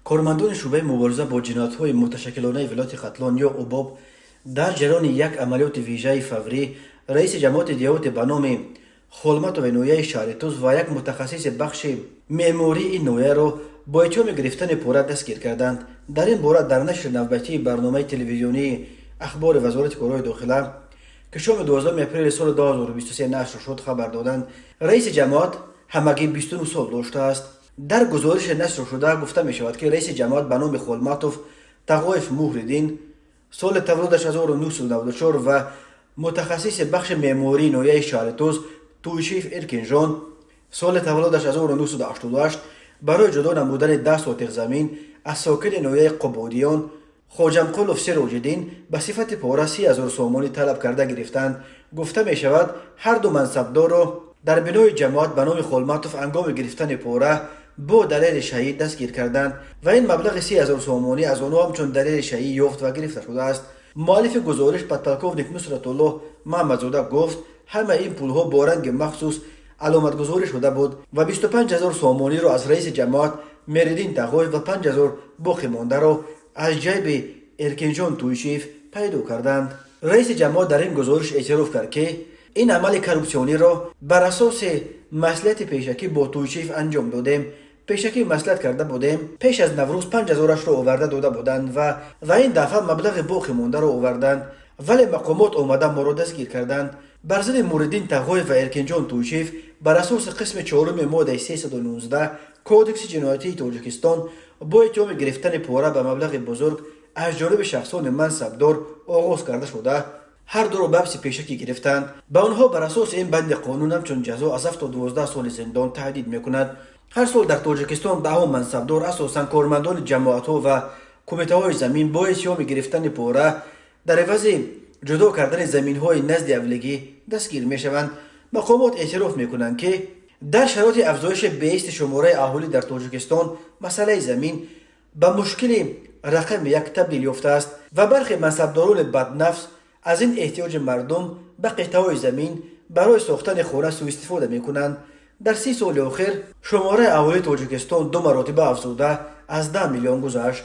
Кормандони шӯъбаи мубориза бо ҷиноятҳои муташаккилонаи вилояти Хатлон ё УБОП дар ҷараёни як амалиёти вижаи фаврӣ раиси ҷамоати деҳоте ба номи Холматови ноҳияи Шаҳритӯз ва як мутахассиси бахши меъмории ин ноҳияро бо иттиҳоми гирифтани пора дастгир карданд. Дар ин бора дар нашри навбатии барномаи телевизионии Ахбори Вазорати корҳои дохила, ки шоми 12 апрели соли 2023 нашр шуд, хабар доданд. Раиси ҷамоат ҳамагӣ 29 сол доштааст. Дар гузориши нашршуда гуфта мешавад, ки раиси ҷамоат ба номи Холматов Тағоев Муҳриддин, соли таваллудаш 1994, ва мутахассиси бахши меъмории ноҳияи Шаҳритӯз Туйшиев Эркинжон, соли таваллудаш 1988, барои ҷудо намудани 10 сотих замин аз сокини ноҳияи Қубодиён Хоҷамқулов Сироҷиддин ба сифати пора 30 000 сомонӣ талаб карда гирифтанд. Гуфта мешавад, ҳарду мансабдорро дар бинои ҷамоат ба номи Холматов ҳангоми гирифтани пора бо далели шаҳид дастгир карданд ва ин маблағи 30 000 сомонӣ аз онҳо ҳамчун далели шаҳӣ ёфт ва гирифта шудааст. Муаллифи гузориш, подполковник Нусратуллоҳ Маҳмадзода гуфт, ҳамаи ин пулҳо бо ранги махсус аломатгузорӣ шуда буд ва 25 000 сомониро аз раиси ҷамоат Мериддин Тағоев ва 5000 боқӣ мондаро аз ҷайби Эркинҷон Туйшиев пайдо карданд. Раиси ҷамоат дар ин гузориш эътироф кард, ки ин амали коррупсиониро бар асоси маслиҳати пешакӣ бо Туйшиев анҷом додем. Пешакӣ маслиҳат карда будем. Пеш аз Наврӯз 5000-ашро оварда дода буданд ва ин дафъа маблағи боқӣ мондаро оварданд, вале мақомот омада моро дастгир карданд. Бар зидди Муриддин Тағоев ва Эркинҷон Туйшиев бар асоси қисми чоруми моддаи 319 Кодекси ҷиноятии Тоҷикистон бо иттиҳоми гирифтани пора ба маблағи бузург аз ҷониби шахсони мансабдор оғоз карда шуда, ҳар дуро ба ҳабси пешакӣ гирифтанд. Ба онҳо бар асоси ин банди қонун ҳамчун ҷазо аз 7 то 12 соли зиндон таҳдид мекунад. Ҳар сол дар Тоҷикистон даҳо мансабдор, асосан кормандони ҷамоатҳо ва кумитаҳои замин, бо иттиҳоми гирифтани пора дар ивази ҷудо кардани заминҳои назди авлигӣ дастгир мешаванд. Мақомот эътироф мекунанд, ки дар шароити афзоиши беисти шумораи аҳолӣ дар Тоҷикистон масъалаи замин ба мушкили рақами як табдил ёфтааст ва бархе мансабдорони баднафс аз ин эҳтиёҷи мардум ба қитъаҳои замин барои сохтани хона суистифода мекунанд. Дар 30 соли охир шумораи аҳолии Тоҷикистон ду маротиба афзуда, аз 10 миллион гузашт.